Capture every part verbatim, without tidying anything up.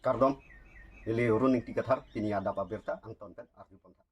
Kardom, neli Arun Ingti Kathar, pini adap abirta angton pen arju pon tha.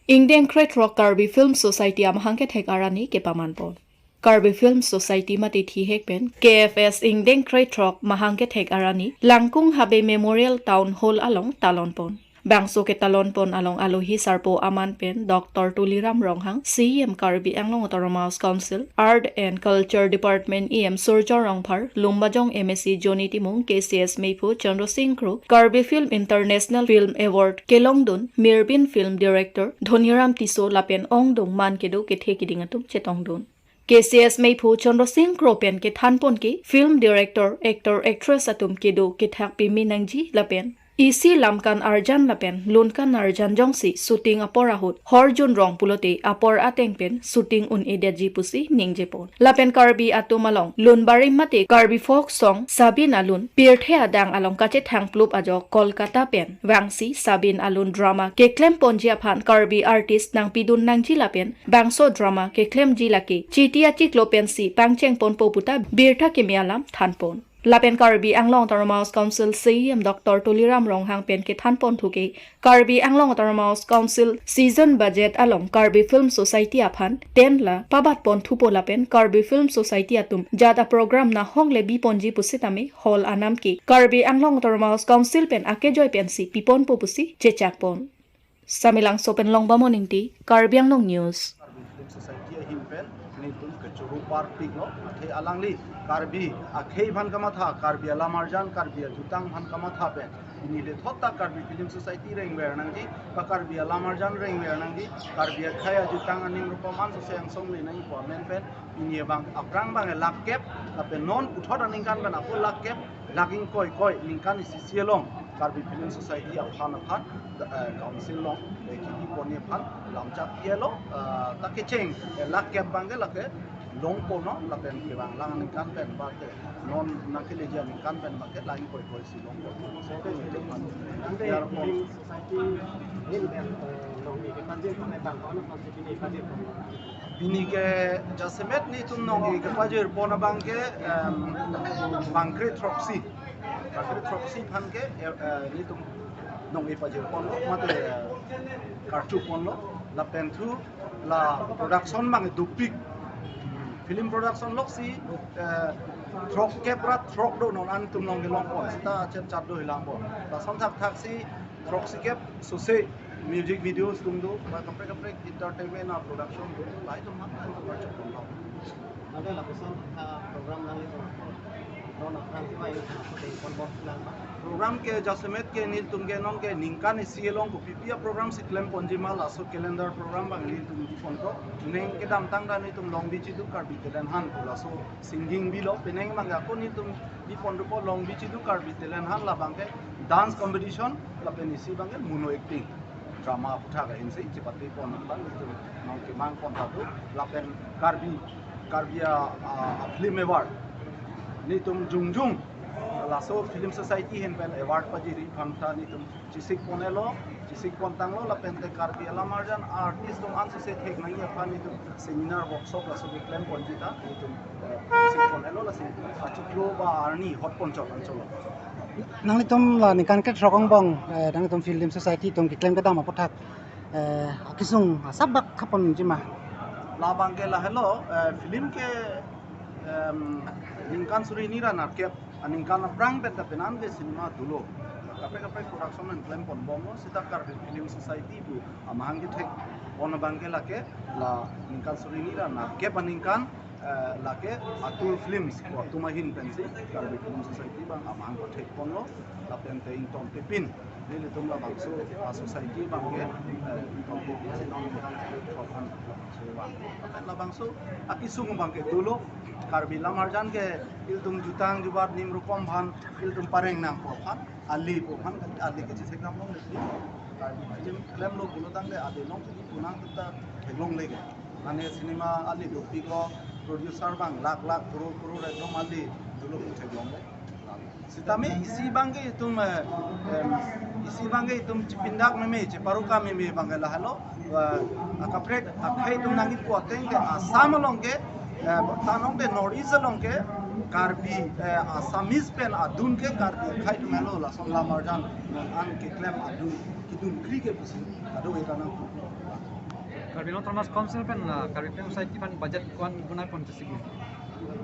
Ingdeng krethrok Karbi Film Society amahang kethek arni kepaman pon. Karbi Film Society mate thihek pen K F S ingdeng krethrok mahang kethek arni Langkung Habe Memorial Town Hall along talon pon. Bangso ketalon pon along alohi sarpo aman pen Doctor Tuliram Ronghang, C E M Karbi Anglong Autonomous Council, Art and Culture Department E M Surjya Rongphar, Lumbajong M A C Johnny Timung, K C S meiphu Chandra Singh Kro, Karbi Film International Film Award kelongdun Mirbin Film Director Dhoniram Tisso lapen ongdung man kedo kethe kiding atum chetongdun. K C S meiphu Chandra Singh Kro pen kethan pon ke film director, actor, actress atum kedo kethak pimi nangji lapen isi lamkan arjan lapen lunkan arjan jongsi shooting apor ahut horjun rong pulote apor ateng pen shooting un-edetji pusi ningje pon. Lapen Karbi atum along lun barim mate Karbi folk song Sabin alun pirthe adang along kachethang plup ajok Kolkata pen vangsi Sabin alun drama keklem ponji aphan Karbi artist nangpidun nangji lapen bangso drama keklemji lake Chiti achiklo pensi pangcheng ponpo puta birta keme alam than pon. Lapen Karbi Anglong Autonomous Council C E M Doctor Tuliram Ronghang pen kethan pon thu ke Karbi Anglong Autonomous Council season budget along Karbi Film Society aphan ten la pabat pon thupo lapen Karbi Film Society atum jat aprogram nahong le bi ponji pusitame hall anam ke Karbi Anglong Autonomous Council pen akejoi pensi pi ponpo pusi chechak pon. Samilangso pen Longbamon Ingti, Karbi Anglong News. Karbi Film Society ahin pen nelitum kechoro parpiklo, athe alangli Karbi akhei aphan kamatha, Karbi alamarjan, Karbi ajutang aphan kamatha pen pini le thot ta Karbi Film Society rengver nangji, ba Karbi alamarjan rengver nangji, Karbi akhei ajutang anim rupaman sose angsong le nangji pu amen pen pini abang aphrang abang lakh kep, lapen non puthot aningkan pen ako lakh kep, lakh ingkoi koi ningkan isi isi along Karbi Film Society aphan aphan, eh, council along, eh, kipi ponji aphan lamchak pielo, eh, ta kecheng, eh, lakh kep abang ke lake long ponlo, lapen kevang lang aningkan pen ba ke non nangkeleji aningkan pen ba ke lakh ingkoi koi si long ponlo. Ante Film Society ahin pen, eh, nongni kepajir pon abang ko-an aphan si pini pajir pon? Pini ke jasemet nelitum nongni kepajir pon abang ke, em, bangkre throksi. Bangkre throksi aphan ke, eh, eh, nelitum nongni pajir ponlo, mate, eh, karchu ponlo, lapen thu la production abang dopik. Film production loksi, eh, throk kep ra throk do non an tum nong kelong pon. Seta chet chat do hilang pon. Lason thakthak si throksi kep sose music videos atum do, ba kaprek kaprek entertainment a production do, lahai atum hang an tum karchu ponlo. Ante lapuson, ah, program nanglitum non aphrang si ba ilitum pon pon lang ba? Program ke jasemet ke nelitum ke non ke ningkan isi along kopipi a program si klem ponji ma laso calendar program abang nelitum bi ponpo. Ning kedamtang ta nelitum Long Bichidu Karbi Talent Hunt laso singing bilo, penang abang ako nelitum bi pon dopo Long Bichidu Karbi Talent Hunt, labang ke dance competition, lapen isi abang ke mono acting, drama aputhak ahin si chepate pon abang nelitum nong kemang pon ta do, lapen Karbi, Karbi a, a, a film award nelitum jongjong laso Film Society ahin pen award pajiri aphan ta nelitum chesik ponelo, chesik pon tanglo, lapen te Karbi alamarjan artist atum an sose thek nangji aphan nelitum seminar workshop laso keklem ponji ta nelitum, eh, chesik ponelo, lasi achiklo ba arni hot pon chok ancholo. Nanglitum la ningkan krethrok angbong, eh, nanglitum Film Society atum keklem kedam aputhak, eh, akesung asap bak khapon jima? Labang ke lahelo, eh, film ke, em, ningkan suri hini ra nerkep aningkan aphrang pen ta penang ke cinema dolo. Kaprek kaprek production an klem pon bomlo, seta Karbi Film Society pu amahang kethek pon abang ke lake la ningkan suri hini ra nerkep aningkan, eh, lake Atur Films ko atum ahin pensi Karbi Film Society abang amahang kethek ponlo, lapen te ington tepin nelitum labangso a society abang ke, eh, ington tepin si nong ningkan krethrok an labangso abang. Lapen labangso akesung abang ke dolo, Karbi alamarjan ke ilitum jutang jubat nim rukom aphan ilitum pareng nangpo aphan, ali pu aphan, ali ke chesek nang long le. Karbi film klemlo pulo tangte ali long pu nang ta theklongle ke. Mane cinema ali dopik lo, producer abang lakh lakh, crore crore ekdom ali dolo pu theklongle. Sitame isi abang ke itum, eh, em, isi abang ke itum chepindak meme, cheparuka meme abang ke lahelo, eh, akaprek akhei atum nangkipu ateng ke Assam along ke Eh, tanong ke North East along ke Karbi, eh, Assamese pen adun ke Karbi akhei atum helo, lason lamarjan non an keklem adun, kedun kri ke pusi ado eka nang. Karbi Anglong Autonomous Council pen, ah, Karbi Film Society aphan budget ko-an buna konstitusi.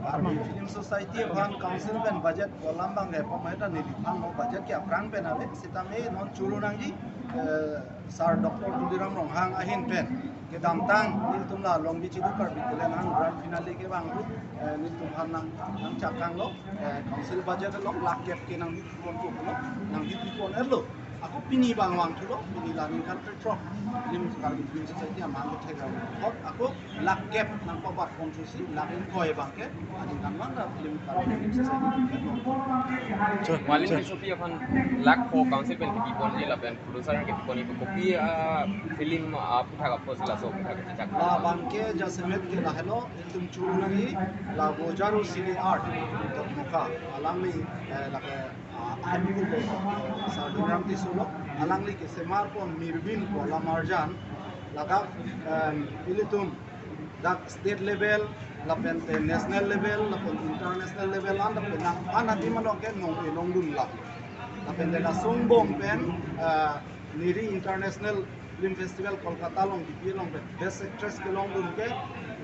Karbi Film Society aphan council pen budget kolam abang ke pameta neliphan lo, budget ke aphrang pen ave, sitame non choro nangji, eh, Sir Doctor Tuliram Ronghang ahin pen kedamtang nelitum la Longbi Chidu Karbi Talent Hunt grand finale kevang ahut, eh, nelitum aphan nang, nangchakang lo, eh, council budget along lakh kep ke nangpipon ko lo, nangpipon lo. Ako pini abang vangthulo, pini la ningkan krethrok Film, Karbi Film Society amahang kethek ra hot, ako lakh kep nangpabat ponsi, lakh ingkoi abang ke aningkanvang ra Film, Karbi Film Society. Malim Tissopi aphan lakh pho council pen kepiponji lapen producer kepiponji, kopi, ah, film, ah, aphuthak apotsi laso aphuthak kechak. Labang ke jasemet ke lahelo, itum choro nangji la Bojaro Cine Art Dokmoka, alangli, eh, lake, ah, ahemkul ke Sir Dhoniram Tisso lo, alangli kesemar pon, mirbin pon lamarjan, ladak, em, ilitum dak state level, lapen te national level, lapen international level, an lapen nang an adi manok ke nong e nongdun la. Lapen te la songbong pen, eh, NIRI International Film Festival Kolkata along, D P A along pen best actress kelongdun ke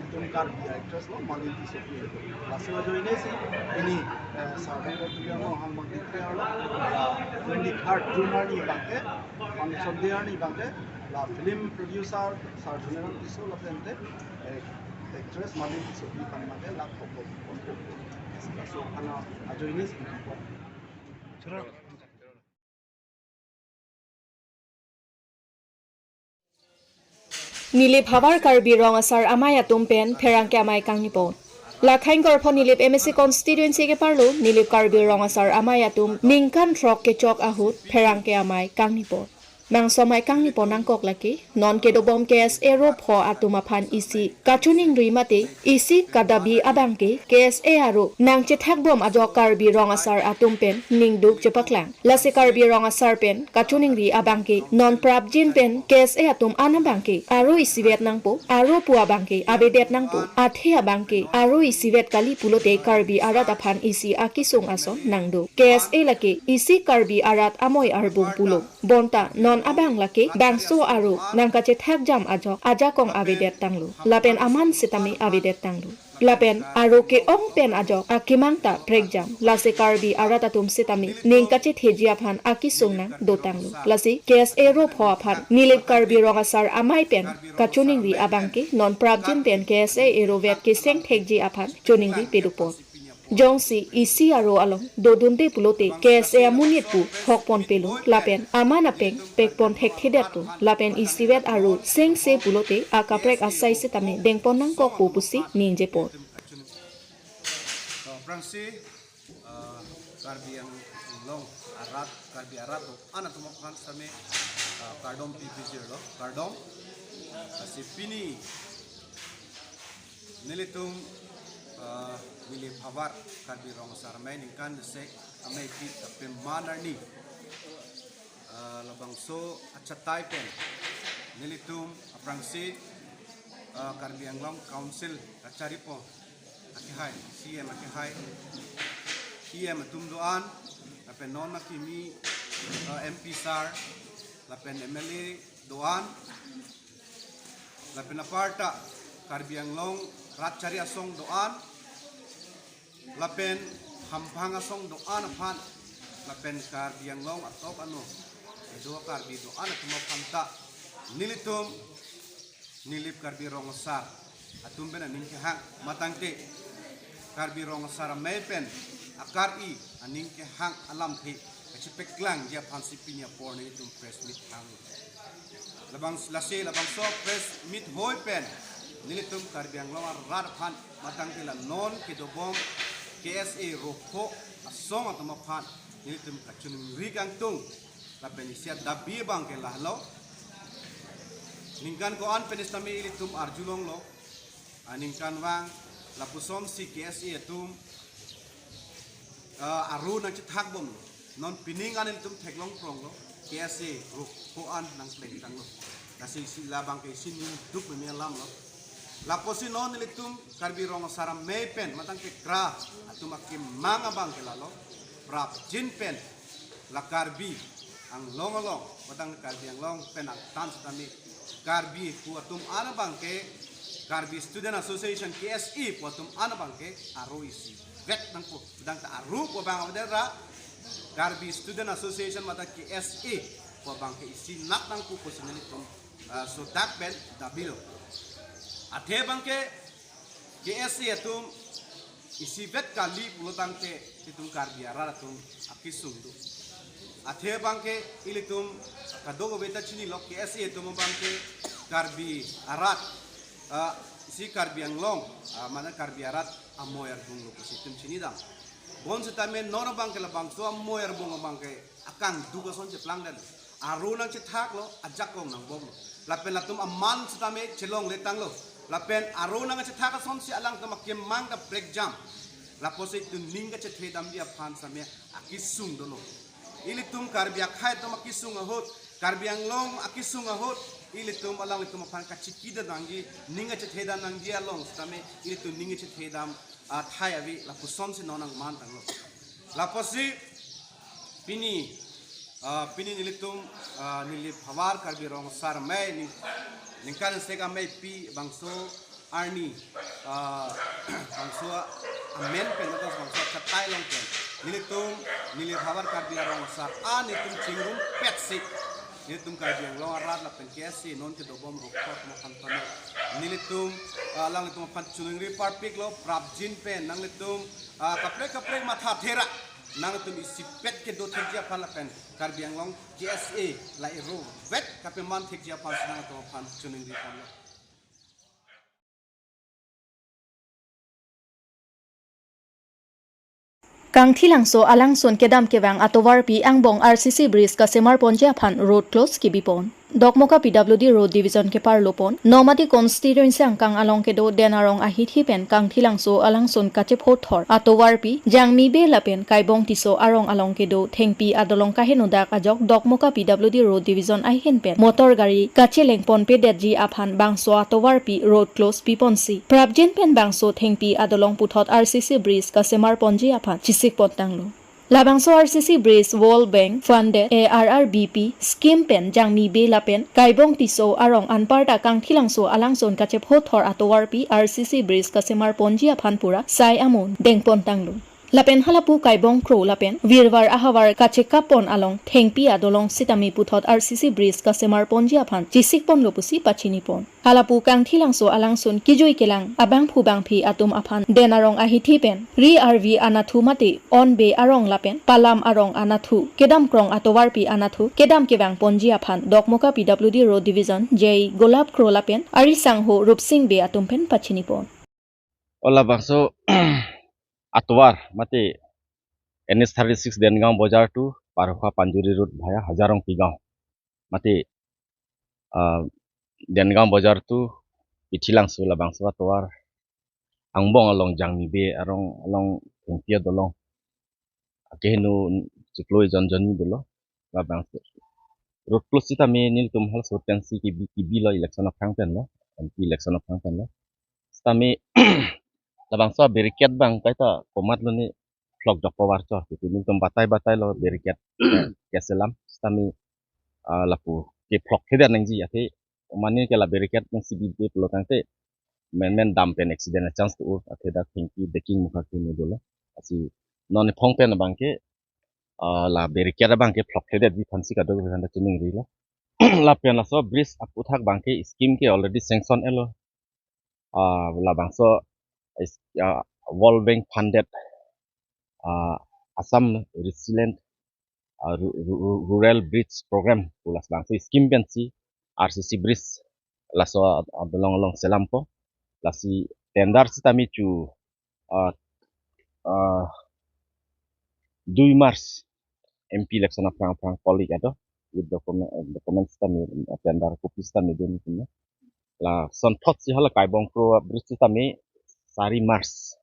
itum Karbi actress lo, Malim Tissopi. Laso ajoine si pini, eh, Sir Doctor Tuliram Ronghang abang declare lo, eh, twenty-third June arni abang ke, function day arni abang ke, la film producer Sir Dhoniram Tisso lapen te, eh, actress Malim Tissopi aphan abang ke lakh pho pho. Laso aphan ajoine si pini pon. Nilip havar Karbi Rong Asar Amei atum pen pherangke amei kangnipon. Lakhaing Korpho Nilip M A C constituency keparlo Nilip Karbi Rong Asar Amei atum ningkan throk kechok ahut pherangke amei kangnipon. Bangso amei kangnipon nangkok lake non kedobom K S A ro pho atum aphan isi kachiningri mate isi kadabi abang ke K S A aro nangchethakbom ajok Karbi Rong Asar atum pen ningduk chepaklang. Lasi Karbi Rong Asar pen kachiningri abang ke non prapjin pen K S A atum an abang ke aro isivet nangpo, aro pu abang ke avedet nangpo, athe abang ke aro isivet kali pulote Karbi arat aphan isi akesung ason nangdo. K S A lake isi Karbi arat amoi arbung pulo. Bonta non abang lake bangso aro nangkachethakjam ajok ajakong avedet tanglo. Lapen aman sitame avedet tanglo. Lapen aro ke-ong pen ajok akemang ta prekjam. Lasi Karbi arat atum sitame ning kachetheji aphan akesung nangdo tanglo. Lasi K S A ro pho aphan Nilip Karbi Rong Asar Amei pen kachiningri abang ke non prapjin pen K S A aro vet keseng thekji aphan chiningri pedopon. Jongsi isi aro along dodunde pulote K S A amonit pu hokpon pelo lapen aman apeng pekpon thekthedet pu lapen isivet aro sengse pulote akaprek asai sitame dengpon nangkokpo pusi ningjepon. Aphrangsi, ah, Karbi Anglong arat, Karbi arat do-an atum aphan sitame, ah, kardom pipijirlo, kardom. Lasi pini nelitum, ah, Nilip havar Karbi Rong Asar Amei ningkan desek amei pit apeman arni, ah, labangso achatai pen nelitum aphrangsi, ah, Karbi Anglong Council kacharipo akehai, C M akehai, E M atum do-an, lapen non akimi, ah, M P sir, lapen M L A do-an, lapen aparta Karbi Anglong rat chari asong do-an, lapen hamphang asong do-an aphan, lapen Karbi Anglong atok ano kedo Karbi do-an atum aphan ta nelitum Nilip Karbi Rong Asar atum pen aning kehang matangte Karbi Rong Asar Amei pen akar-i aning kehang alamthe kachepaklangji aphansi pini apor nelitum press meet hang. Labang lasi labangso press meet hoi pen nelitum Karbi Anglong arat aphan matangte la non kedobom K S A ro pho asong atum aphan nelitum kachiningri kangtung. Lapen isi adabi abang ke lahelo. Ningkan ko-an pen sitame ilitum arjulonglo. Aningkanvang lapusonsi K S A atum, ah, aro nangchethakbomlo. Non pining an ilitum theklongpronglo. K S A ro ko-an nangplengtanglo. Lasi isi labang ke isi ningduk meme alamlo. Lapusi non nelitum Karbi Rong Asar Amei pen matang ke kra atum akemang abang ke lalo prapjin pen la Karbi Anglong along, matang Karbi Anglong pen angtan setame Karbi pu atum an abang ke, Karbi Student Association, K S A pu atum an abang ke aro isivet nangpo. Matang ta aro pu abang avedetlo, Karbi Student Association matang K S A pu abang ke isinat nangpo pusi nelitum, ah, sodak pen dabilo. Athe abang ke K S A atum isivet kali pulo tangte itum Karbi arat atum akesung do. Athe abang ke ilitum kadokave ta chinilo, K S A atum abang ke Karbi arat, ah, isi Karbi Anglong, ah, mane Karbi arat amoi arjunglo pusi itum chinidam. Bonsitame non abang ke labangso amoi arjung abang ke akangduk ason cheplangdetlo. Aro nangchethaklo, ajakong nangbomlo. Lapen latum aman sitame chelongletanglo. Lapen aro nangchethak asonsi alangtum akemang ta brekjam. Lapusi itum ning kachethedamji aphan sitame akesung dolo. Ilitum Karbi akhei atum akesung ahut, Karbi Anglong akesung ahut, ilitum alanglitum aphan kachikidam nangji, ning kachethedam nangji along sitame ilitum ning kachethedam athai ave, lapusonsi non nangmantanglo. Lapusi pini, ah, pini nelitum, ah, neli phavar Karbi Rong Asar Amei ning, ningkan sek ameipi bangso arni, ah, bangso amen pen, matang bangso katai along pen nelitum, neli phavar Karbi Rong Asar an nelitum chingrumpetsi nelitum Karbi Anglong arat lapen K S A non kedobom rokot mo aphan pano nelitum, ah, alanglitum aphan choningri parpiklo, prapjin pen nanglitum, ah, kaprek kaprek matha thera, nangtum isipet kedo thekji aphan lapen Karbi Anglong K S A la irovet kapeman thekji aphan nangtum aphan choningri ponlo. Kangthilangso alangsun kedam kevang atovarpi angbong R C C bridge kasemar ponji aphan road close kebipon. Dokmoka P W D Road Division keparlopon, Nomati constituency angkang along kedo Den Arong ahithi pen Kangthilangso alangsun kachephothor atovarpi Jangmi Bey lapen Kaibong Tisso arong along kedo thengpi adolong kaheno dak ajok Dokmoka P W D Road Division ahin pen motor gari kacheleng ponpedetji aphan bangso atovarpi road close piponsi prapjin pen bangso thengpi adolong puthot R C C bridge kasemar ponji aphan chisik pontanglo. Labangso R C C bridge World Bank funded A R R B P scheme pen Jangmi Bey lapen Kaibong Tisso arong anparta Kangthilangso alangsun kachephothor atovarpi R C C bridge kasemar ponji aphan pura sai amun dengpontanglo. Lapen halapu Kaibong Kro lapen Virvar ahavar kachekappon along thengpi adolong sitame puthot R C C bridge kasemar ponji aphan chisik ponlo pusi pachinipon. Halapu Kangthilangso alangsun kejui kelang abangphu bangphi atum aphan Den Arong ahithi pen Ri Arvi anatthu mate On Bey arong lapen Palam arong anatthu kedam krong atovarpi anatthu kedam kevang ponji aphan Dokmoka P W D Road Division J I Golap Kro lapen ari sangho Rupsing Bey atum pen pachinipon. O labangso atovar mate N H thirty-six Dengaon Bazar to Parhukha Panjuri Road via Hajarong Pigaon mate, ah, Dengaon Bazar to Kangthilangso labangso atovar angbong along Jangmi Bey arong along thengpi adolong akeheno chiklo ejon jonni dolo. Labangso road close sitame nelitum halaso pensi kebi, kebilo election aphrang penlo, M P election aphrang penlo. Sitame labangso barricade abang kaita komatlo ne phlok jokpo varcho. Titi nelitum batai batailo barricade keselam. Sitame, ah, lapu kephlokthedet nangji athe mane ke la barricade nangsi bibe pulo tangte menmen dam pen accident a chance to ur athe dak thengpi deking mukha keme dolo. Lasi non ephong pen abang ke, ah, la barricade abang ke phlokthedetji aphansi kadokave aphanta choningrilo. Lapen laso bridge aputhak abang ke scheme ke already sanction etlo. Ah, labangso is, ah, World Bank funded, ah, Assam Resilient, ah, Ru-, Ru-, Ru-, Rural Bridge Program pu labangso scheme pensi R C C bridge laso adolong along selampo. Lasi tender sitame chu, ah, ah, dui March M P election aphrang aphrang kolik ado with document, document sitame tender copy sitame dun sitame. Lasonthotsi hala Kaibong Kro bridge sitame sari March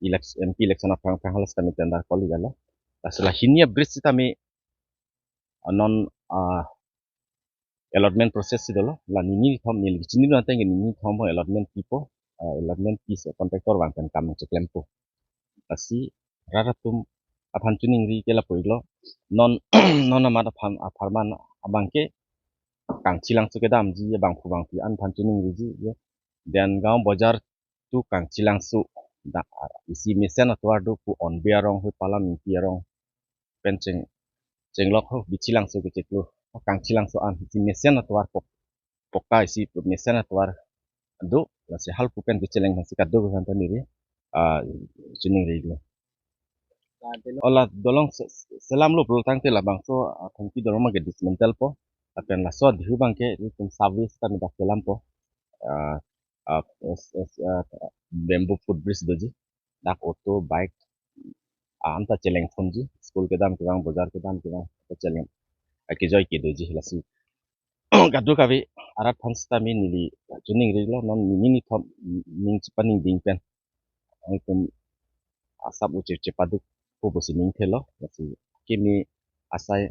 election, M P election aphrang aphrang hala sitame tender kolik alo. Lasi la hini a bridge sitame, ah, non, ah, allotment process si dolo, la nini thom, neli chinidun ateng ke nini thom ho allotment pipo, ah, allotment pi si contractor vang pen kam cheklempo. Lasi rat atum aphan chiningri ke lapu-iklo. Non, non amat aphan apharman abang ke Kangchilangso kedamji, bangphu bangphi an aphan chiningriji, ye. Then gaon bojar tu Kangchilangso, da, isi mesen atovar do pu Onbe arong, hui Palam Ingti arong pen cheng, chenglok ho, Bichilangso kecheklo, Kangchilangso an, isi mesen atovar pok, pokka isi mesen atovar do, lasi halpu pen kecheleng aphansi kadokave aphan ta neli, ah, chiningri-iklo. O la dolong se-, selamlo pulo tangte labangso, ah, thengpi dolong abang ke dismantle po. Lapen laso dihu abang ke itum sub-waste ta medak selampo. Ah, ah, es-, es-, ah, bamboo footbridge doji. Dak auto, bike, ah, anta chelengthunji. School kedam kevang, bojar kedam kevang, ta cheleng. Ah, kejoi ke doji lasi. Kadokave arat aphan sitame neli chiningrilo, non nini nithom ning chepaningding pen itum asap uche chepaduk po pusi ningthelo, lasi kimi asai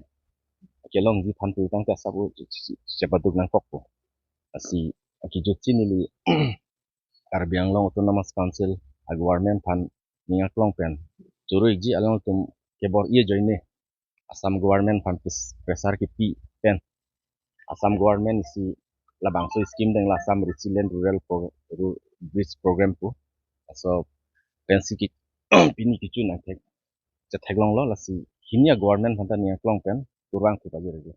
kelongji aphan pu tangte asap uche chepaduk nangkokpo. Lasi akejutsi neli Karbi Anglong Autonomous Council a government aphan ning aklong pen choro-ikji, alangtum kebor-i ajoine Assam government aphan pres-, pressure kepi pen Assam government isi labangso scheme deng la Assam Resilient Rural Pro-, Ru-, Bridge Program pu. Laso pensi ki pini kecho nangthek chetheklonglo, lasi hini a government aphan ta ning aklong pen kurvangthu pajir-iklo.